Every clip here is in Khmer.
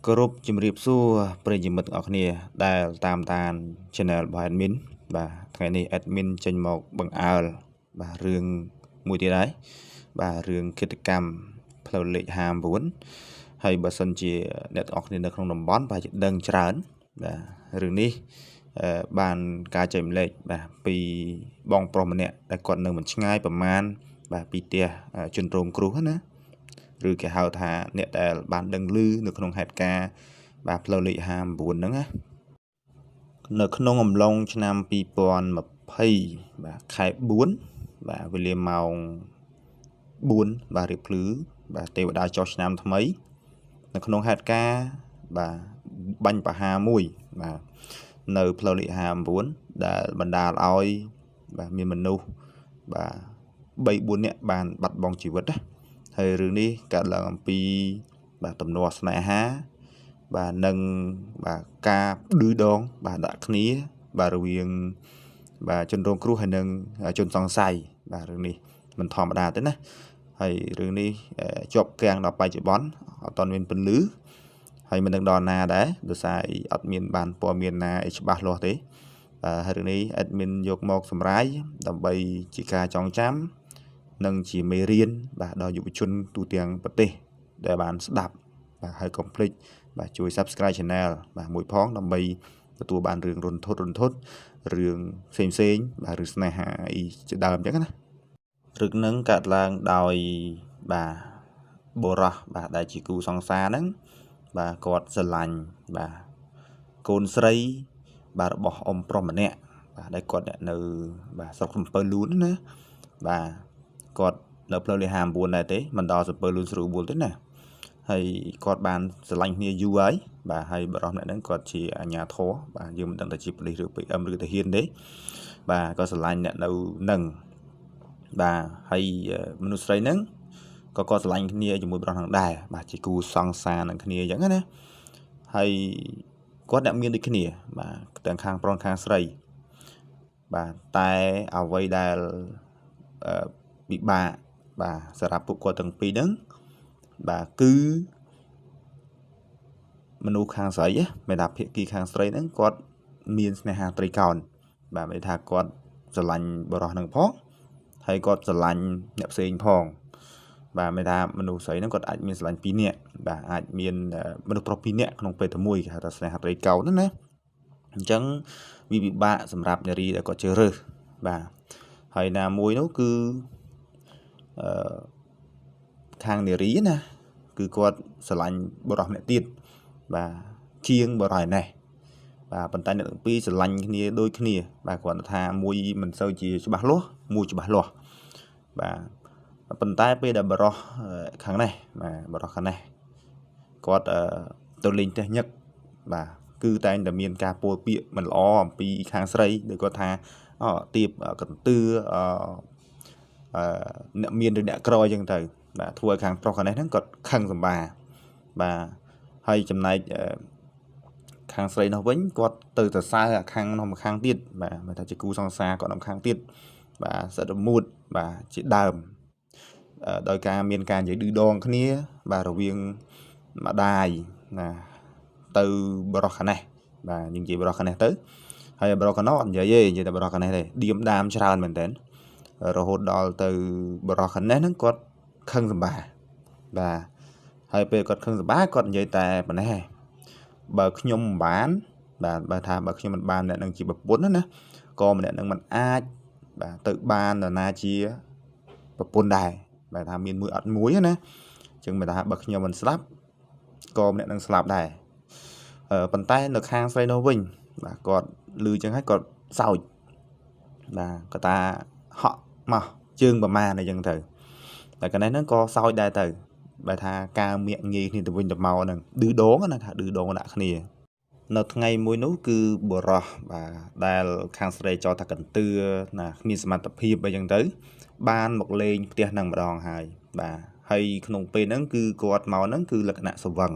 គោរពជំរាបសួរប្រិយមិត្តទាំងអស់គ្នាដែលតាមដាន Channel របស់ Admin បាទថ្ងៃនេះ Admin ចេញមកបង្អើលបាទរឿងមួយទៀតហើយបាទរឿងឃាតកម្មផ្លូវលេខ59ហើយបើសិនជាអ្នកទាំងអស់គ្នានៅក្នុងតំបន់ប្រហែលជាដឹងច្រើនបាទរឿងនេះបានការចែកម្លែកបាទពីបងប្រុសម្នាក់ដែលគាត់នៅមិនឆ្ងាយប្រមាណបាទពីផ្ទះជនរងគ្រោះណាឬគេហៅថាអ្នកដែលបានដឹងឮនៅក្នុងហេតុការណ៍បាទផ្លូវលេខ59ហ្នឹងណានៅក្នុងអំឡុងឆ្នាំ2020បាទខែ4បាទវេលាម៉ោង4បាទរៀបភ្លឺបាទទេវតាចុះឆ្នាំថ្មីនៅក្នុងហេតុការណ៍បាទបាញ់ប្រហារមួយបាទនៅផ្លូវលេខ59ដែលបណ្ដាលឲ្យបាទមានមនុស្សបាទ3 4នាក់បានបាត់បង់ជីវិតណាហើយរឿងនេះកើតឡើងអំពីបាទទំនាស់ស្នេហាបាទនិងបាទការឌឺដងបាទដាក់គ្នាបាទរវាងបាទជនរងគ្រោះហើយនិងជនសង្ស័យបាទរឿងនេះមិនធម្មតាទេណាហើយរឿងនេះជាប់គាំងដល់បច្ចុប្បន្នអត់ទាន់មានពន្លឺហើយមិនដឹងដល់ណាដែរដោយសារអត់មានបានព័ត៌មានណាអីច្បាស់លាស់ទេបាទហើយរឿងនេះ admin យកមកសម្រាយដើម្បីជាការចងចាំនិងជាមេរៀនបាទដល់យុវជនទូទាំងប្រទេសដែលបានស្ដាប់បាទហើយកុំភ្លេចបាទជួយ Subscribe Channel បាទមួយផងដើម្បីទទួលបានរឿងរន្ធត់រន្ធត់រឿងផ្សេងផ្សេងបាទរឿងស្នេហាអីជាដើមអញ្ចឹងណារឿងហ្នឹងកើតឡើងដោយបាទបុរសបាទដែលជាគូសង្សារហ្នឹងបាទគាត់ស្រឡាញ់បាទកូនស្រីបាទរបស់អ៊ំប្រុសម្នាក់បាទដែលគាត់នៅបាទស្រុកសំពៅលូនណាបាទគាត់នៅផ្លូវលេខ59ដែរទេមិនដល់សំពៅលូនស្រួលបួលទេណាហើយគាត់បានស្រឡាញ់គ្នាយូរហើយបាទហើយបរិសម្នាក់ហ្នឹងគាត់ជាអាជ្ញាធរបាទយើងមិនដឹងថាជាប៉ូលីសឬ PM ឬទាហានទេបាទក៏ស្រឡាញ់អ្នកនៅនឹងបាទហើយមនុស្សស្រីហ្នឹងក៏គាត់ស្រឡាញ់គ្នាជាមួយបរិសហ្នឹងដែរបាទជាគូសង្សារនឹងគ្នាអញ្ចឹងណាហើយគាត់អ្នកមានដូចគ្នាបាទទាំងខាងប្រុសខាងស្រីបាទតែអ្វីដែលពិបាកបាទសម្រាប់ពួកគាត់ទាំងពីរហ្នឹងបាទគឺមនុស្សខាងស្រីមានថាភាគីខាងស្រីហ្នឹងគាត់មានស្នេហាត្រីកោណបាទមានថាគាត់ស្រឡាញ់បុរសហ្នឹងផងហើយគាត់ស្រឡាញ់អ្នកផ្សេងផងបាទមានថាមនុស្សស្រីហ្នឹងគាត់អាចមានស្រឡាញ់2នាក់បាទអាចមានមនុស្សប្រុស2នាក់ក្នុងពេលតែមួយគេហៅថាស្នេហាត្រីកោណហ្នឹងណាអញ្ចឹងវាពិបាកសម្រាប់នារីដែលគាត់ជ្រើសរើសបាទហើយណាមួយនោះគឺអឺខាងនារីណាគឺគាត់ស្រឡាញ់បុរសម្នាក់ទៀតបាទជាងបុរសឯនេះបាទប៉ុន្តែអ្នកទាំងពីរស្រឡាញ់គ្នាដូចគ្នាបាទគ្រាន់តែថាមួយមិនសូវជាច្បាស់លាស់មួយច្បាស់លាស់បាទប៉ុន្តែពេលដែលបុរសខាងនេះបាទបុរសខាងនេះគាត់ទៅលេងផ្ទះញឹកបាទគឺតែងតែមានការពោលពាក្យមិនល្អអំពីខាងស្រីដោយគាត់ថាអូទៀបកន្ទឿអឺអ្នកមានឬអ្នកក្រអញ្ចឹងទៅបាទធ្វើឲ្យខាងប្រុសខាងនេះហ្នឹងគាត់ខឹងសម្បាបាទហើយចំណែកខាងស្រីនោះវិញគាត់ទៅសរសើរខាងនោះម្ខាងទៀតបាទមកថាជាគូសង្សារគាត់ម្ខាងទៀតបាទសិតរមួតបាទជាដើមដោយការមានការនិយាយឌឺដងគ្នាបាទរវាងម្ដាយណាទៅបរោះខាងនេះបាទយើងនិយាយបរោះខាងនេះទៅហើយបរោះខាងនោះអត់និយាយទេនិយាយតែបរោះខាងនេះទេឌៀមដាមច្រើនមែនតើរហូតដល់ទៅបរោះខាងនេះហ្នឹងគាត់ខឹងសម្បាបាទហើយពេលគាត់ខឹងសម្បាគាត់និយាយតែប៉ុណ្ណេះបើខ្ញុំមិនបានបាទបើថាបើខ្ញុំមិនបានអ្នកនឹងជាប្រពន្ធណាក៏ម្នាក់នឹងមិនអាចបាទទៅបាននរណាជាប្រពន្ធដែរបាទថាមានមួយអត់មួយណាអញ្ចឹងមិនថាបើខ្ញុំមិនស្លាប់ក៏ម្នាក់នឹងស្លាប់ដែរប៉ុន្តែនៅខាងស្រីនោះវិញបាទគាត់ឮអញ្ចឹងហើយគាត់សោចបាទគាត់ថាហក់មកជើងប្រមាណអីចឹងទៅតែកណេះហ្នឹងក៏សោចដែរទៅបើថាការមាក់ងាយគ្នាទៅវិញទៅមកហ្នឹងឌឺដងណាថាឌឺដងដាក់គ្នានៅថ្ងៃមួយនោះគឺបុរសបាទដែលខាងស្រីចោទថាកន្ទឿណាគ្មានសមត្ថភាពអីចឹងទៅបានមកលេងផ្ទះហ្នឹងម្ដងហើយបាទហើយក្នុងពេលហ្នឹងគឺគាត់មកហ្នឹងគឺលក្ខណៈស្វឹង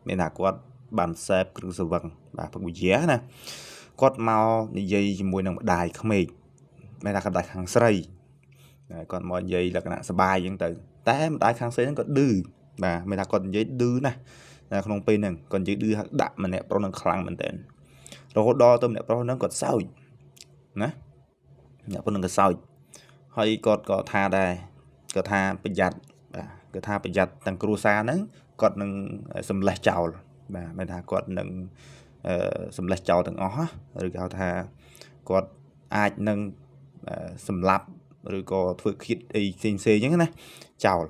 មានថាគាត់បានសេពគ្រឿងស្វឹងបាទផឹកវិជ្ជាណាគាត់មកនិយាយជាមួយនឹងម្ដាយក្មេកមានថាម្ដាយខាងស្រីគាត់មកនិយាយលក្ខណៈសបាយអញ្ចឹងទៅតែម្ដាយខាងស្រីហ្នឹងគាត់ឌឺបាទមានថាគាត់និយាយឌឺណាស់ ក្នុងពេលហ្នឹងគាត់និយាយឌឺដាក់ម្នាក់ប្រុសនឹងខ្លាំងមែនតើរហូតដល់ទៅម្នាក់ប្រុសហ្នឹងគាត់សើចណាអ្នកប្រុសហ្នឹងក៏សើចហើយគាត់ក៏ថាដែរគាត់ថាប្រយ័ត្នបាទគាត់ថាប្រយ័ត្នទាំងគ្រួសារហ្នឹងគាត់នឹងសម្លេះចោលបាទមានថាគាត់នឹងសម្លេះចោលទាំងអស់ឬគេហៅថាគាត់អាចនឹងសម្លាប់ឬក៏ធ្វើឃាតអីផ្សេងផ្សេងអញ្ចឹងណាចោល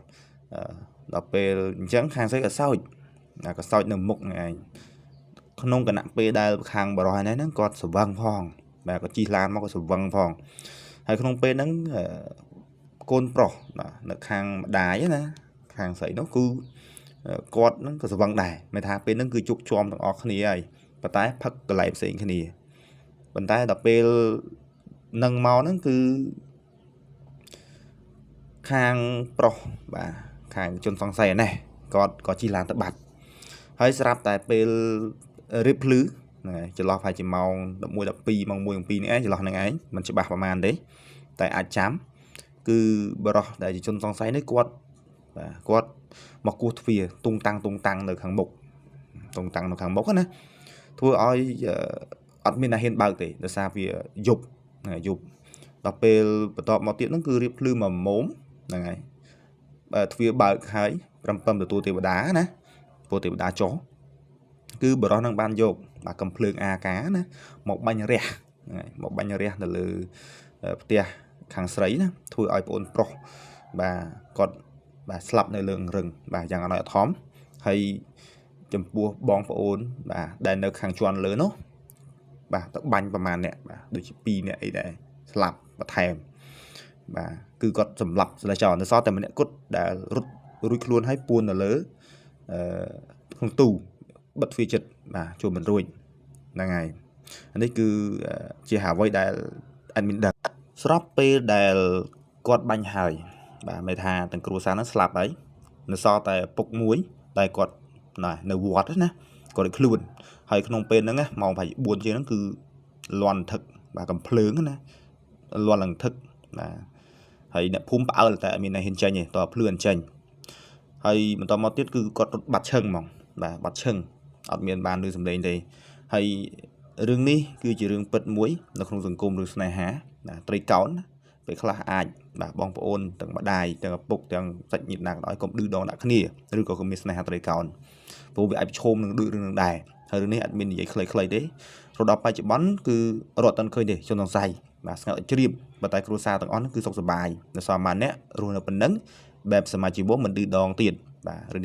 ដល់ពេលអញ្ចឹងខាងស្រីក៏សើចក៏សើចនៅមុខហ្នឹងឯងក្នុងគណៈពេលដែលខាងបរិះហ្នឹងគាត់ស្វឹងផងបាទគាត់ជិះឡានមកក៏ស្វឹងផងហើយក្នុងពេលហ្នឹងកូនប្រុសបាទនៅខាងម្ដាយណាខាងស្រីនោះគឺគាត់ហ្នឹងក៏ស្វឹងដែរមិនថាពេលហ្នឹងគឺជោគជាំទាំងអស់គ្នាហើយប៉ុន្តែផឹកកន្លែងផ្សេងគ្នាប៉ុន្តែដល់ពេលនឹងមកហ្នឹងគឺខាងប្រុសបាទខាងជនសង្ស័យនេះគាត់ក៏ជិះឡានទៅបាត់ហើយស្រាប់តែពេលរៀបភ្លឺហ្នឹងហើយចន្លោះប្រហែលជាម៉ោង11 12ម៉ោង1 2នេះឯងចន្លោះហ្នឹងឯងមិនច្បាស់ប្រហែលទេតែអាចចាំគឺបរោះដែលជាជនសង្ស័យនេះគាត់បាទគាត់មកគោះទ្វារទុងតាំងទុងតាំងនៅខាងមុខទុងតាំងនៅខាងមុខណាធ្វើឲ្យអត់មានអ្នកហ៊ានបើកទេដោយសារវាយប់ហ្នឹងយប់ដល់ពេលបន្ទាប់មកទៀតហ្នឹងគឺរៀបភ្លឺមួយមុំហ្នឹងហើយបើទ្វារបើកហើយត្រឹមទទួលទេវតាណាទទួលទេវតាចុះគឺបរោះនឹងបានយកបាទកំភ្លើងអាកាណាមកបាញ់រះហ្នឹងហើយមកបាញ់រះនៅលើផ្ទះខាងស្រីណាធ្វើឲ្យប្អូនប្រុសបាទគាត់បាទស្លាប់នៅលើរឹងបាទយ៉ាងអណោយអធមហើយចំពោះបងប្អូនបាទដែលនៅខាងជាន់លើនោះបាទទៅបាញ់ប្រមាណអ្នកបាទដូចជា2អ្នកអីដែរស្លាប់បន្ថែមបាទគឺគាត់សម្លាប់ស្លេះចោលនៅសល់តែម្នាក់គត់ដែលរត់រួចខ្លួនហើយពួននៅលើអឺក្នុងទូបិទទ្វារចិត្តបាទចូលមិនរួចហ្នឹងហើយនេះគឺជាអ្វីដែល admin ដឹងស្របពេលដែលគាត់បាញ់ហើយបាទមានថាទាំងគ្រួសារហ្នឹងស្លាប់ហើយនៅសល់តែពុកមួយតែគាត់ណានៅវត្តណាគាត់ឲ្យខ្លួនហើយក្នុងពេលហ្នឹងណាម៉ោងប្រហែល4ជាងហ្នឹងគឺលន់ថឹកបាទកំភ្លើងណាលន់ឡើងថឹកបាទហើយអ្នកភូមិផ្អើលតែអត់មានអ្នកហ៊ានចេញទេតើភ្លឿនចេញហើយបន្តមកទៀតគឺគាត់រត់បាត់ឈឹងហ្មងបាទបាត់ឈឹងអត់មានបានឮសំឡេងទេហើយរឿងនេះគឺជារឿងពិតមួយនៅក្នុងសង្គមរឿងស្នេហាបាទត្រីកោណពេលខ្លះអាចបាទបងប្អូនទាំងម្ដាយទាំងឪពុកទាំងសាច់ញាតិណាក៏ដោយកុំឌឺដងដាក់គ្នាឬក៏កុំមានស្នេហាត្រីកោណព្រោះវាអាចប្រឈមនឹងដូចរឿងនឹងដែរហើយរឿងនេះអត់មាននិយាយខ្លីៗទេរហូតដល់បច្ចុប្បន្នគឺរត់អត់ឃើញទេជនសង្ស័យបាទស្ងាត់ជ្រាបប៉ុន្តែគ្រួសារទាំងអស់គឺសុខសប្បាយនៅសល់ម៉ានអ្នករស់នៅប៉ុណ្ណឹងបែបសមាជីវមិនឌឺដងទៀតបាទរឿងនេះ